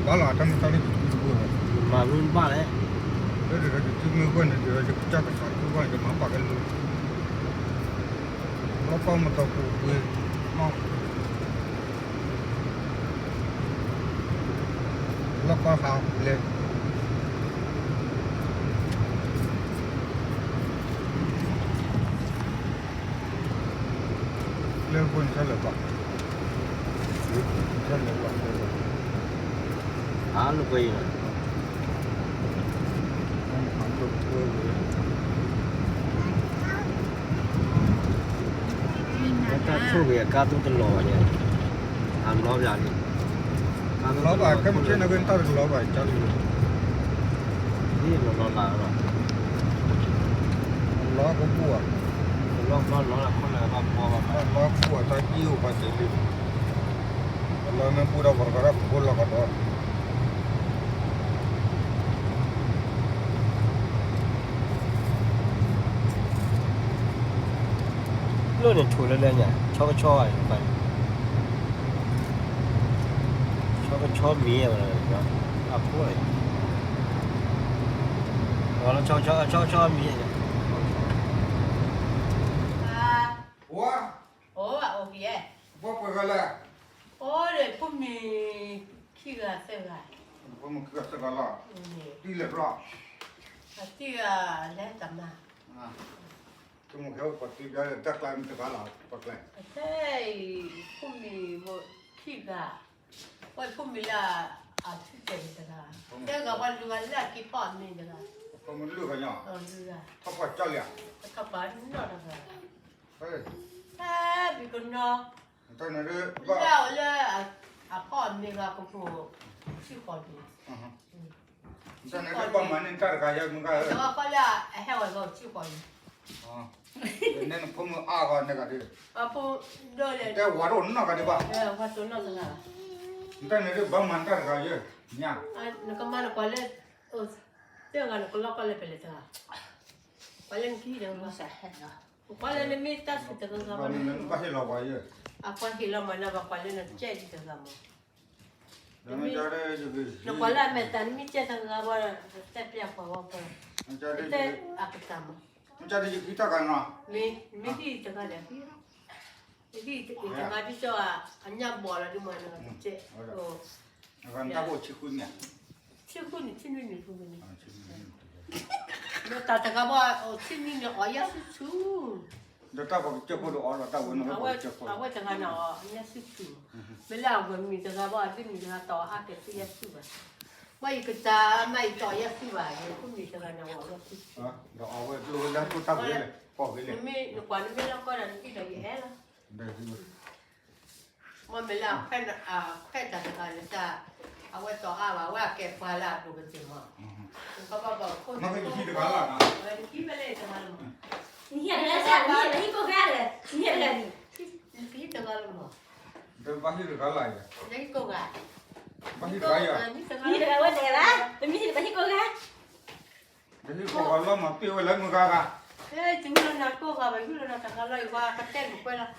ဘၣ်လီၤ တၢ်မ့ၢ်တၢ်လၢယတူၢ်တဘၣ်ဘၣ်, မၤမ့ၢ်ဘၣ်လဲၣ်, လၢတၢ်ယတူၢ်မ့ၢ်ဝဲန့ၣ် ယကစၢ်ကစးတူၢ်ဘၣ် ယမၤပာ်ကဲလၢ လီၢ်ကီၢ်မတီၤပူၤကွံာ်, လီၢ်ကီၢ်ဟးလဲၤ လၢပှၤနဆၢလၢၤဘၣ်, နဆၢလၢၤဘၣ်, အါလၢပှဲၤအံၤလီၤ, တၢ်ဆိၣ်ဂ့ၤအကါသူတလီၤဘၣ်န့ၣ်, အလီၤဘၣ်န့ၣ်, လီၤဘၣ် ခဲမုၢ်ဆ့ၣ်န့ၣ်ဂ့ၤ တၢ်တကလီၤဘၣ် ကၢ်လံ, ဒ်လီၤလီၤလၢ်လီၤ, လီၤကပူၤဧါ, လီၤလီၤလီၤလီၤ လီၤကပူၤဧါ တၢ်ကံၢ်အိၣ်ပှၤစ့လံ, လီၤမ့ၢ်ပူၤဒီးပှၤတဂၤဒီး ပဖိလီၤကဒီး လၢန့ၣ်ထိၣ်လၢလဲၣ်ညါ ဆီကဆီ, ဆီကဆီမံၤ, အဖိ, ဆီကဆီမံၤ, ဝါ, အိၣ်, အိၣ်ကဲ, ပှၤပှဲၤဂၤလဲၣ်, အိၣ်ဒီး ဖိမုၣ်ခံဂၤသၢဂၤ, ဖိမုၣ်ခံဂၤသၢဂၤလီၤ, တံၤလဲၤဘျီ, အတံၤဂၤလဲၤတမၤ တမုၢ်ခဲအိၣ်ပှၤသံဘျီလၢတၢ်ကျါမ့ၢ်တဂၤလီၤ ပှၤကျဲ, အခဲအံၤ ဖိမုၣ်ခံဂၤ, ပှၤဖိမုၣ်လၢအထံၣ်တဲာ်တဂၤ, တဲဂၤပှၤလွံၢ်ဂၤလၢအက့ၤဖီၣ်အမ့ၢ်တဂၤ, ဖိမုၣ်လွံၢ်ဂၤ, ထီၣ်ပှၤကၠီလံဧါ, ထီၣ်ပှၤနီၢ်တဂၤ, ဟဲဘံကနီၤ, လၢအီၤလၢ အဖီၣ်အမ့ၢ်ဂၤကပူၤ, ဆံဃီၤလံ နတၢ်န့ၣ်ဒ်ဘၣ်မၤန့ၢ်တၢ်တဂၤယဲမုၢ်ဂၤဧၢ, အဝဲဃီလၢအဟဲဝဲဂၤဆံဃီၤလံ, နဖိမုၣ်အါဂၤန့ၣ်ဂၤဒ်, တဲဝၤဒိၣ်နီၢ်ဂၤဒ်ဘၣ်, နတၢ်န့ၣ်ဒ်ဘၣ်မၤတၢ်တဂၤယဲ, နကမၤနကွၢ်လၢ, တဲဂၤနကလီကီၢ်လၢဖဲလဲၣ်တဂၤ, ကွၢ်လၢနကဟံၣ်တဂၤ, ကွၢ်လၢနမ့ၢ်တၢ်ဆူၣ်တဂၤဂၤဘၣ်, ဘၣ်ဟ့ၣ်လီၤပှၤယဲ, အကွၢ်ဟ့ၣ်လီၤမၤနၤဘၣ်ကွၢ်လၢနကဲဒ်တဂၤမး နကွၢ်လၢအမဲာ်တၢ်နမ့ၢ်ကဲတဂၤဘၣ်, တဲပျဲကွၢ်ဝဲပှၤ, တဲအကတၢၢ်မး, မ့ၢ်ဟံၣ်တဂၤဒီး, ဟံၣ်တဂၤဒ်သိးအညၣ်ဘီလီၤဒ်မး, ဆံဃုန့ၣ်, ဆံဃုန့ၣ်, ဆံနွံနံၣ်ဃုန့ၣ်, ဒီးတၢ်တဂၤဘၣ်, ဆံနွံန့ၣ်အီၣ်ယဲၢ်ဆူၣ်ဆူၣ် ဒီးတၢ်ပှၤကစၢၢ်ဖိဒီးအီၣ်လီၤတၢ်ဝဲန့ၣ်, အဝဲတဂၤန့ၣ်အီၣ်ယဲၢ်ဆူၣ်ဆူၣ်, မ့ၢ်လၢအဝဲမံၤတဂၤဘၣ် အဒ်မံၤတဂၤတအီၣ်အါကဲၤဆူယဲၢ်ဆူၣ်ဘၣ်, ဘၣ်ယကစၢ်မးယတအီၣ်ယဲၢ်ဆူၣ်ဘၣ်, ယဖိမံၤတဂၤန့ၣ်အီၣ်ယဲၢ်ဆူၣ်ဆူၣ်, ဒီးအဝဲကျိဝဲလၢတိၢ်တၢ်ဝဲလဲၣ်, နကွၢ်နမ့ၢ်လီၤကီၢ်ဒီးနဟံၣ်ဒီးယအဲၣ်လီၤ, မ့ၢ်လၢအခွဲးတၢ်တဂၤန့ၣ်တၢ်, အဝဲတအီၣ်အါဘၣ် အဝဲအကဲပှၤလၢအဒိၣ်ကတၢၢ်မး, နကဘၣ်ဘၣ်ခိၣ်, နကဟံၣ်တဂၤလီၤ, နဟံၣ်တဂၤလီၤမး, နကဟံၣ်တဂၤလီၤမး, နဟံၣ်တဂၤ, ပမ့ၢ်ဟံၣ်တဂၤဝဲတဂၤဘၣ်, ပမ့ၢ်ဟံၣ်တဂၤဟံၣ်ကိးဂၤ, နဟံၣ်ကိးဂၤလီၤမး ပ့ၢ်ဝဲလၢမုၢ်ဂၤဂၤ, တဟံၣ်လီၤနၤကိးဂၤဘၣ် ဟံၣ်လီၤနၤတဂၤလီၤ ယဝၤကတဲနကွဲးလီၤ,